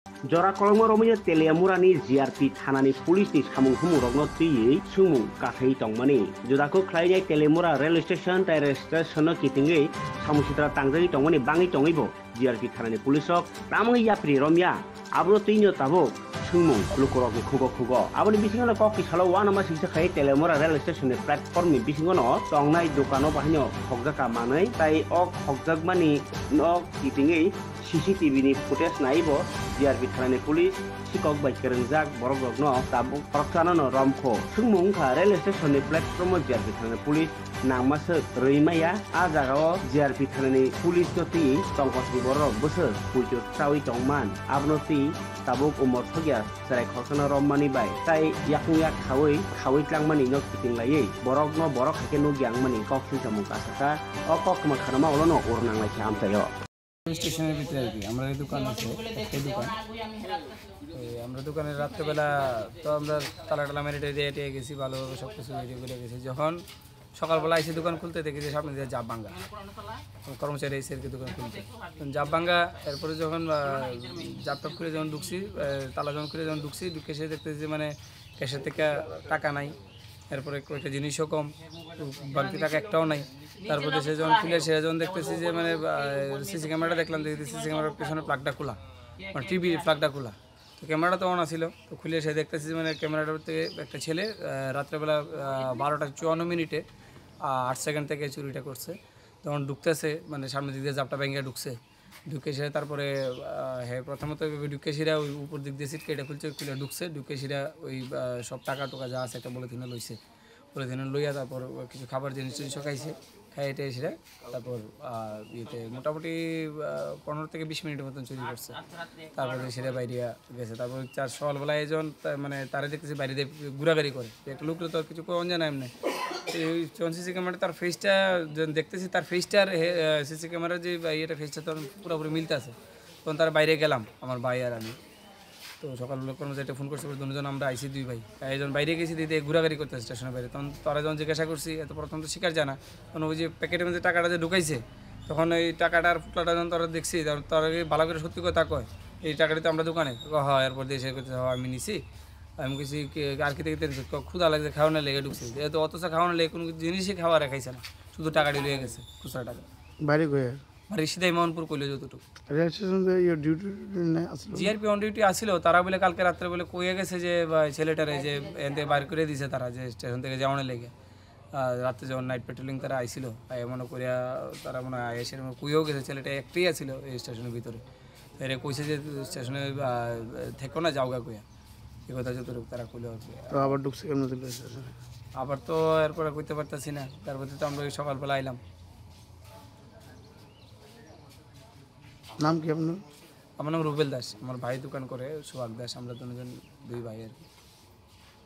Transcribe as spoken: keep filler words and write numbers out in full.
Jora kolokma romwi Teliamura ni G R P thana ni police ni samung humung rokno twiwi swngmung kathai tongmani. Judakuk khlainai Teliamura rail station tai rail station no kitingwi samung sitra tangjagwi tongmani bangwi tongwi bo G R P thana ni police rok tamo yapri romya. Abono twi no tabuk swngmung lukurokni khugo khugo. Aboni bisingo no kok tisalo uanama singsa khai Teliamura rail station ni platform ni bisingo no tongnai dukano bahaino khokjaka manwi tai o khokjakmani no kitingwi C C T V ni footage naiwi bo G R P thana ni police sikok bai kwrwngjak borok rokno tabuk khoroksano no romkho. Swngmung wngkha rail station ni platform o G R P thana ni police nangmaswk rwi maya. A jagao G R P thanani police no twi tongkosni borok bwswk puichuk chawi tongman, abono twi tabuk umor sokya chwrai khoroksa no rommani bai tai yakung yak khawi khawi tlangmani no kiting laiwi borok no borok hai khe nukya wngmani kok singsamung kasaka. O kok kwma khanama ulo no ur nang lai khe amchaio. স্টেশনের ভিতরে আর কি, আমরা এই দোকান আছে, একটাই দোকান। এই আমরা দোকানে রাত্রেবেলা তো আমরা তালা টালা মেরে টেরে দিয়ে গেছি, ভালোভাবে সব কিছু রেডি করে গেছি। যখন সকালবেলা এসে দোকান খুলতে দেখি যে সামনে দিয়ে জাপ ভাঙ্গা, কর্মচারী এসে আর কি দোকান খুলতে। তখন জাপ ভাঙ্গা, এরপরে যখন আহ, জাপটা খুলে যখন ঢুকছি, আহ, তালা যখন খুলে যখন ঢুকছি, ঢুকে এসে দেখতেছি যে মানে ক্যাশের থেকে টাকা নাই, এরপরে কয়েকটা জিনিসও কম, বাড়তি টাকা একটাও নাই। তারপর দেশে যখন খুলে এসে যখন দেখতেছি যে মানে সিসি ক্যামেরাটা দেখলাম, দেখি সিসি ক্যামেরার পিছনে প্লাগটা খোলা, মানে টিভি প্লাগটা খোলা। তো ক্যামেরাটা তো অন আছিল। তো খুলে এসে দেখতেছি যে মানে ক্যামেরাটার থেকে একটা ছেলে আহ, রাত্রেবেলা আহ, বারোটা চুয়ান্ন মিনিটে আহ, আট সেকেন্ড থেকে চুরিটা করছে। তখন ঢুকতেছে, মানে সামনের দিক দিয়ে জাপটা ভেঙে ঢুকছে। ঢুকে এসে তারপরে আহ, হ্যাঁ, প্রথমত এভাবে ঢুকে এসে ওই উপর দিক দিয়ে সিট কেটে খুলছে, খুলে ঢুকছে। ঢুকে এসে ওই আহ, সব টাকা টুকা যা আছে একটা পলিথিনে লইছে। পলিথিনে লইয়া তারপর কিছু খাবার জিনিস টিনিসও খাইছে। খাই এটা এসে তারপর আহ, ইয়েতে মোটামুটি আহ, পনেরো থেকে বিশ মিনিটের মতন চুরি করছে। তারপরে সেটা বাইরে গেছে। তারপর তার সকালবেলা একজন তা-, মানে তারা দেখতেছি বাইরে দিয়ে ঘোরাঘুরি করে। তো একটা লোক তো আর কিছু কম জানা এমনি। তো ওই যখন সিসি ক্যামেরা তার ফেসটা যখন দেখতেছি, তার ফেসটার সিসি ক্যামেরার যে বা ইয়েটা ফেসটা তখন পুরোপুরি মিলতে আছে। তখন তারা বাইরে গেলাম, আমার ভাই আর আমি। তো সকালবেলা কোনো একটা ফোন করছে, বলে, "দুজন আমরা আইছি দুই ভাই।" তাই একজন বাইরে গেছি, দিদি ঘোরাঘুরি করতেছে স্টেশনের বাইরে। তখন তারা যখন জিজ্ঞাসা করছি, এত প্রথম তো স্বীকার জানা, তখন ওই যে প্যাকেটের মধ্যে টাকাটা যে ঢুকাইছে, তখন এই টাকাটার ফুটলাটা যখন তারা দেখছি, তখন তারা কি ভালো করে সত্যি কথা কয়, "এই টাকাটা তো আমরা দোকানে।" কয়, "হ্যাঁ।" এরপর দিয়ে সে করতে, "হ্যাঁ, আমি নিছি।" আমি কিছু কি-, আর কি দেখতে ক্ষুধা লাগছে, খাওয়ানোর লেগে ঢুকছে। এত অথচ খাওয়ানোর লেগে কোনো জিনিসই খাওয়া রাখাইছে না, শুধু টাকাটি রয়ে গেছে, খুচরা টাকা। বাড়ি কই? বাড়ি সিধাই মোহনপুর কইলে যতটুকু। রেল স্টেশন যে ইয়ে ডিউটি নাই আসলে? জিআরপি অন ডিউটি আসিল, তারা বলে কালকে রাত্রে বলে কইয়া গেছে যে বা, ছেলেটারে যে এনতে বার করে দিছে তারা, যে স্টেশন থেকে যাওয়ানোর লেগে। আর রাত্রে যখন নাইট পেট্রোলিং তারা আইছিল, আইয়া মনে করিয়া তারা মনে হয় আইয়া সেরকম কইয়াও গেছে, ছেলেটা একটাই আছিল এই স্টেশনের ভিতরে। এরে কইছে যে স্টেশনে আহ, থেকো না, যাওগা কইয়া। এই কথা যতটুকু তারা কইলো আর কি। তো আবার ঢুকছে কেমন ছিল স্টেশনে? আবার তো এরপরে কইতে পারতাছি না, তারপরে তো আমরা ওই সকালবেলা আইলাম। নাম কি আপনার? আমার নাম রুবেল দাস, আমার ভাই দোকান করে সুহাগ দাস, আমরা দুজন দুই ভাই আর কি।